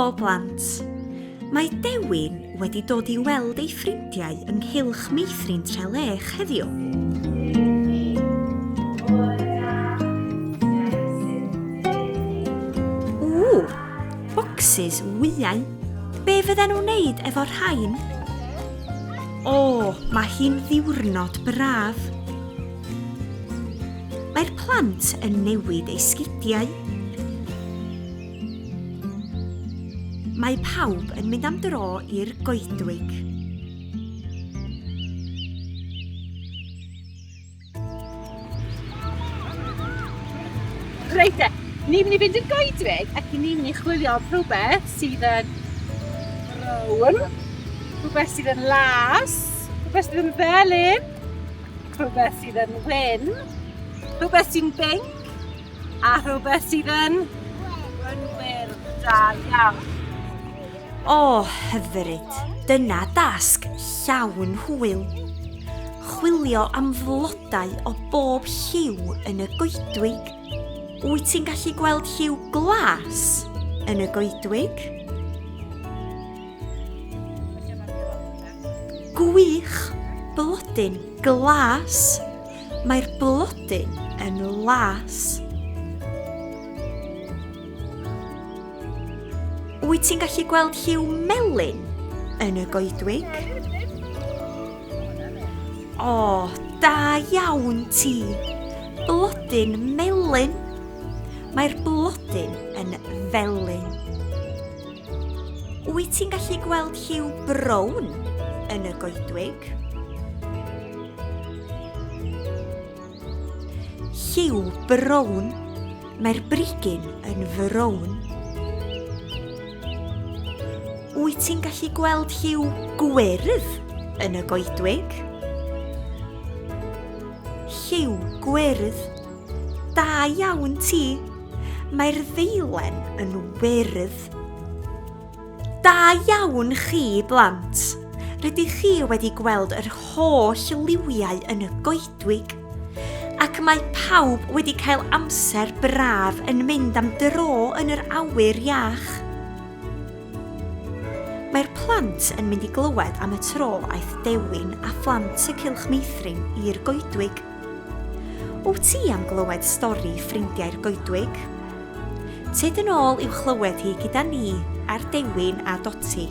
Helo, blant! Mae Dewin wedi dod i weld ei ffrindiau yng nghylch Meithrin Trelech heddiw. Ww, bocsys wyau. Be fydden nhw'n wneud efo rhain? O, mae hi'n ddiwrnod braf. Mae'r plant yn newid eu sgidiau. Mae pawb yn mynd am dro i'r goedwig. Reit de, ni'n mynd i fynd i'r goedwig ac ni'n mynd i chwilio am rhywbeth sydd yn brown, rhywbeth sydd yn las, rhywbeth sydd yn felyn, rhywbeth sydd yn wyn, rhywbeth sy'n binc, A rhywbeth sydd yn? Yn wyrdd. Da iawn. O, hyfryd. Dyna dasg llawn hwyl. Chwilio am flodau o bob lliw yn y goedwig. Wyt ti'n gallu gweld lliw glas yn y goedwig? Gwych! Blodyn glas! Mae'r blodyn yn las. Wyt ti'n gallu gweld lliw melyn yn y goedwig? O, da iawn ti! Blodyn melyn! Mae'r blodyn yn felyn. Wyt ti'n gallu gweld lliw brown yn y goedwig? Lliw brown. Mae'r brigyn yn frown. Wyt ti'n gallu gweld lliw gwyrdd yn y goedwig? Lliw gwyrdd. Da iawn ti! Mae'r ddeilen yn wyrdd. Da iawn chi, blant! Rydych chi wedi gweld yr holl liwiau yn y goedwig. Ac mae pawb wedi cael amser braf yn mynd am dro yn yr awyr iach. Mae'r plant yn mynd i glywed am y tro aeth Dewin a phlant y Cylch Meithrin i'r goedwig. Wyt ti am glywed stori ffrindiau'r goedwig? Tyd yn ôl i'w chlywed hi gyda ni ar Dewin a Doti.